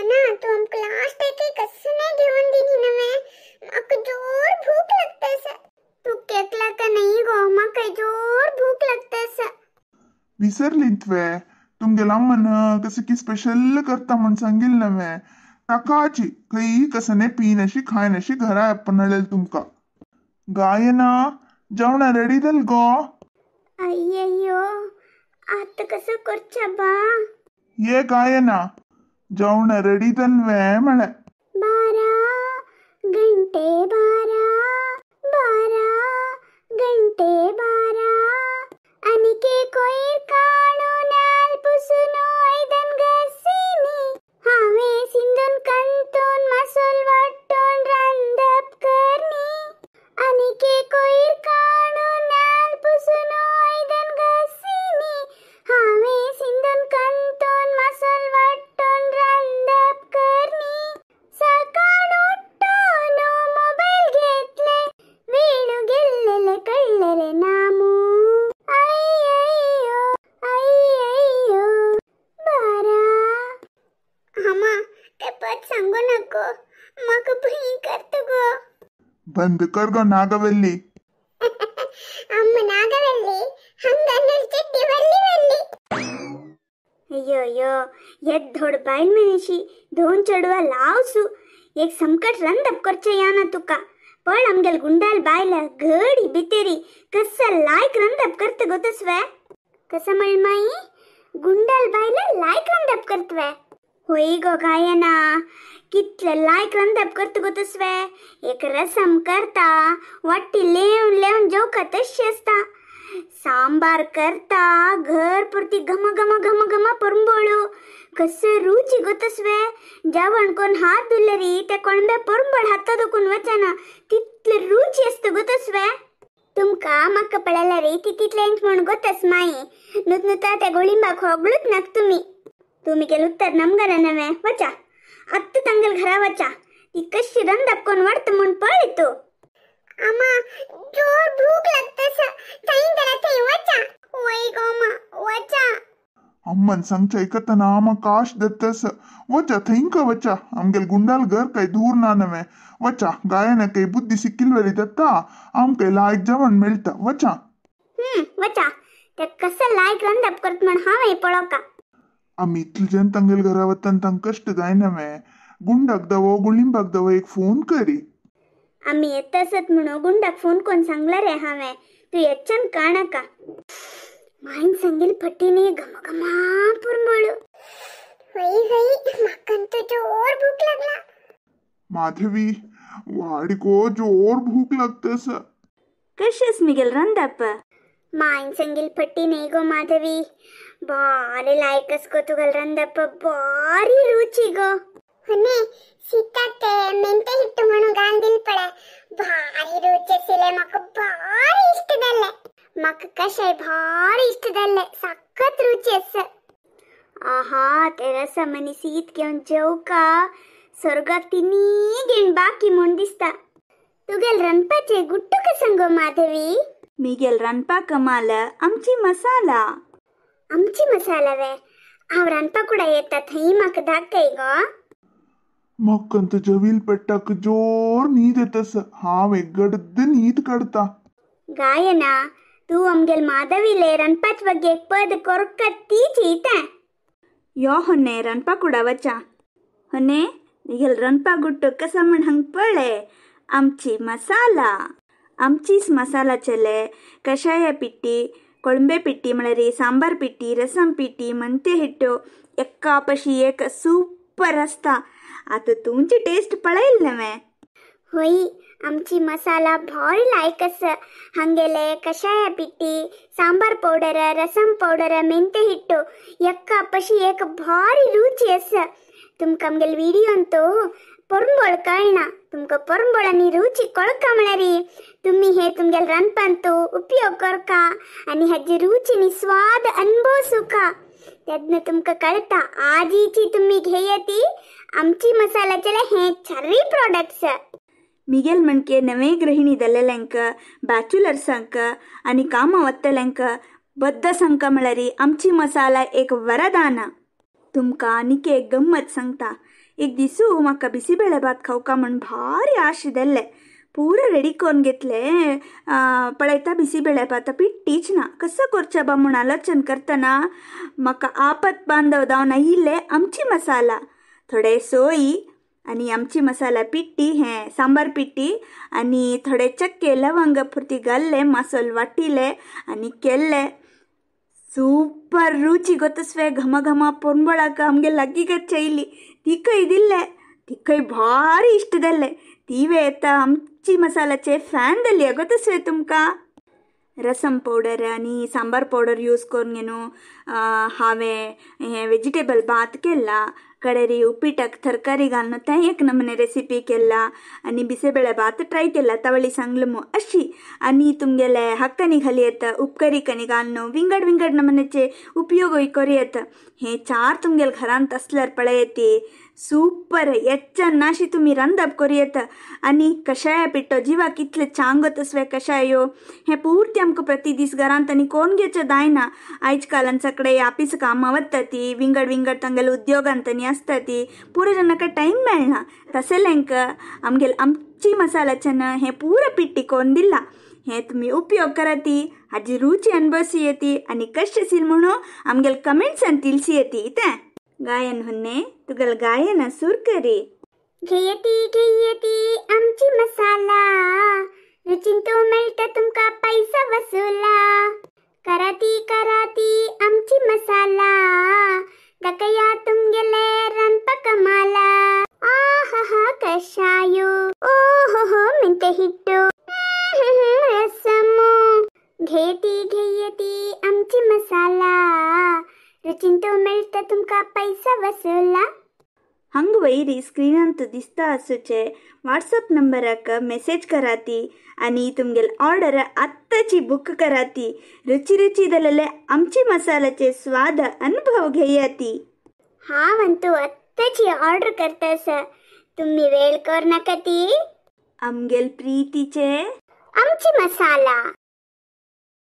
ना तूं आमकां लास्ट एक कसं नाही घेऊन दिली नव्हे, म्हाका जोर भूक लागता. तू केकला का नाही गो, म्हाका जोर भूक लागता. विसरलींतवे तुमगेल अम्मन कसं की स्पेशल करता म्हण सांगिल नव्हे, ताकाची खंय कसं नाही पिनशी खायनशी घरा पणलेल तुमका. गायना जेवणा रेडी जाल गो? अय्यो आता कसं करच्या बा? ये गायना जेवण रेडी जाल म्हळे. 12 घंटे 12 12 घंटे 12 अनिके कोयर काडून पुसून आयदन घासिनी हांवे सिंदून कंतून मसोल वाटून रांदप करनी अनिके कोयर काडून पुसून आयदन घासिनी हांवे सिंदून कंतून मसोल वाटून रांदप करनी. सकाळ उठून मोबाईल घेतले वेळू गेल्लेले कळलेले नामू. अय्यो अय्यो 12. आमा ते पद सांगू नको, म्हाका भंय करता गो. बंद कर गो नागवेल्ली. अम्मा नागवेल्ली हंग चड्डी वल्ली वल्ली. अय्यो अय्यो येद धोड बायल मनीशी दोन चेडवा लावसू एक संकट रंदप करचे याना तुका. पण आमगेल गुंडाल बायला घडी बितेरी कसा लायक रंदप करत गोतस्वे. कसं म्हणमाई गुंडाल बायला लायक रंदप करतवे. होय गो गायना कितले लायक रंदप करत गोतस्वे. एक रसम करता वाटी लेवन लेवन जेवका तशी असता. सांबार करता घर पुरती घम घम घम घम परंबोळू कसं रुची गोतस्वे. जेवण कोण हात धुले ते कोणबे परंबळ हात दुखून वचना तितले रुची असत गोतस्वे. तुमका म्हाका पळयला रे ती तितलेंच म्हण गोतस माई नुत नुता त्या गोळिंबाक होगळूच नाक तुमी. तुमी केलं उत्तर नमगना नव्हे वचा आत्ता तांगेल घरा वचा ती कशी रंदाप कोण वाडत म्हण पळय तू. आमा जोर भूक लागतस थंय जरा थंय वचा. वय गो मा वचा. अम्मन सांगच्या ऐकतना आमा काश दत्तस. वचा थंयक वचा आमगेल गुंडाल घर काही दूर ना नव्हे. वचा गायना काही बुद्धी सिक्किलवरी दत्ता आमकां लायक जेवण मेळटा. वचा वचा ते कसं लायक रंदाप करत म्हण हांवें पळोवका. आमी इतले जन तांगेल घरा वतान तांकां कश्ट जायना वे. गुंडाक दवो गुळिंबाक दवो एक फोन करी. आमी येतासत म्हणून गुंडाक फोन कोण सांगला रे हांवें, तू येच्च्यान काणाका. मायन सांगील फटीने घमघमा पुरमळू. होई होई म्हाका तो जोर भूक लागला. माधवी वाडिको जोर भूक लागतस. कशेंच मिगेल रंदाप? मायन सांगील फटी गो माधवी भारी लायकस गो तुगेल रंदप भारी रुची गो. हने सीतात ಮೆಂತೆ ಹಿಟ್ಟು म्हणून ಗಾಂದಿಲ್ ಪಡೆ ಭಾರಿ ರುಚಿ ಸಿಲೆ म्हाका भारी इष्ट जाल्लें. म्हाका कशें भारी इष्ट जाल्लें सखत रुची आसा. आहा ते रसम आनी शीत घेवन जेवका स्वर्गाक तिनी घेवन बाकी म्हूण दिसता. तुगेल रांदपाचें गुट्टू कसं गो माधवी? मिगेल रांदपा कमाल आमची मसाला. आमची मसाला वे? हांव रांदपा कुडा येता थंय म्हाका दाखय गो. म्हाका जवील पेट्टाक जोर न्हीद येतस. हांव एक गड्द न्हीद काडता. गायना तूं आमगेल माधवीले रांदपाच ಬಗ್ಗೆ पद कोरका तीच येता. यो होने रांदपा कुडा वचा. होने मिगेल रांदपा गुट्टू कसा म्हण हांग पळय. आमची मसाला आमचीच मसाला चले कषाय पिट्टी कोळंबे पिट्टी म्हळ्यार सांबार पिट्टी रसम पिट्टी मंते हिट्टू एका पशी एक सुपर आसता. आतां तुमची टेस्ट पळयल नव्हे. होय आमची मसाला भारी लायक आसा. हांगेले कषाय पिट्टी सांबार पावडर रसम पावडर ಮೆಂತೆ ಹಿಟ್ಟು ಎಕ್ಕ ಪಶಿ ಏಕ ಭಾರಿ ರುಚಿ ಆसा. तुमकां आमगेल व्हिडियोन तो परंबळ कळना तुमकां परंबळ आनी रुची कळका म्हळ्यार तुमी हे तुमगेल रांदपांत उपयोग करका आनी हाजी रुची आनी स्वाद अनुभव सुका. तेन्ना तुमकां कळटा आजीची तुमी घेयती आमची मसाल्याचे हे चारय प्रोडक्ट्स. मिगेल म्हणके नवे गृहिणी जाल्लेल्यांक बॅचुलर्सांक आनी कामां वतल्यांक बद्द सांगका म्हळ्यार आमची मसाला एक वरदान. तुमकां आनीक एक गम्मत सांगता. एक दिसू म्हाका बिसीबेळे भात खावका म्हण भारी आश जाल्ले. पुरो रेडी करून घेतले. पळयता बिसीबेळे भात पिट्टीच ना. कसो करचे बा म्हूण आलोचन करतना म्हाका आपत बांदव जावन आयिल्ले आमची मसाला, थोडे सोयी आनी आमची मसाला पिट्टी, हें सांबार पिट्टी आनी थोडे चक्के लवंग पुरती घाल्ले, मसालो वाटिले आनी केल्ले. सुपर रुची गोतस्वे घम घम पोरंबळाक आमगे लागीं चयली. तिकय दिल्ले, तिकय भारी इश्ट जाल्ले. तीवे येता आमची मसाल्याचे फॅन जाली गोतस्वे तुमकां. रसम पावडर आनी सांबार पावडर यूज करून न्हू हांवें हें वेजिटेबल भात केला. कडेरी उप्पिटाक तरकारी घालून तें एक नमुने रेसिपी केला आनी बिसेबेळे भात ट्राय केला तवळी सांगलो मू अशी. आनी तुमगेले हक्कनी घाली येता, उपकरी कनी घालून विंगड विंगड नमुनेचे उपयोग करी येता. हे चार तुमगेले घरांत आसल्यार पळयती सुपर एच्चनाशी तुमी रांदप करी येता. आनी कशाय पिट्टो जिवाक इतले चांग तसवे कशायो हें पुर्ती आमकां प्रति दीस घरांत आनी कोण घेवचें जायना. आयज कालान सगळे ऑफिस कामां वता ती, विंगड विंगड तांगेले उद्योगांत आनी आसता ती, पुरो जेन्ना टायम मेळना. तसलेंक आमगेले आमची मसाल्याच्यान हें पुरो पिट्टी कोन्न दिला. हें तुमी उपयोग कराती, हाजी रुची अनुभवसी येती आनी कशें आशिल्लें म्हणून आमगेले कमेंट्सान तिलसी येती. तें गायन हुन्ने तुगेल गायन सुर करी. घेयती घेयती आमची मसाला, रुचीन तो मेळटा तुमकां पैसा वसुला. कराती कराती आमची मसाला, दाखया तुमगेले रांदपा कमाला. आहा कशायो ओ हो हो मिंते हिट्टू रसमो. घेयती घेयती आमची मसाला, रुचीन तो मेळटा तुमकां पैसा वसुला. हंग वयरी स्क्रीनांत दिसता आसूचे व्हॉट्सअप नंबराक मेसेज कराती आनी तुमगेले ऑर्डर आत्ताची बुक कराती. रुची रुची जालेले आमची मसाल्याचे स्वाद अनुभव घेयाती. हांव अंतू आत्ताची ऑर्डर करता सर, तुमी वेळ कर नाका ती. आमगेल प्रीतीचे आमची मसाला.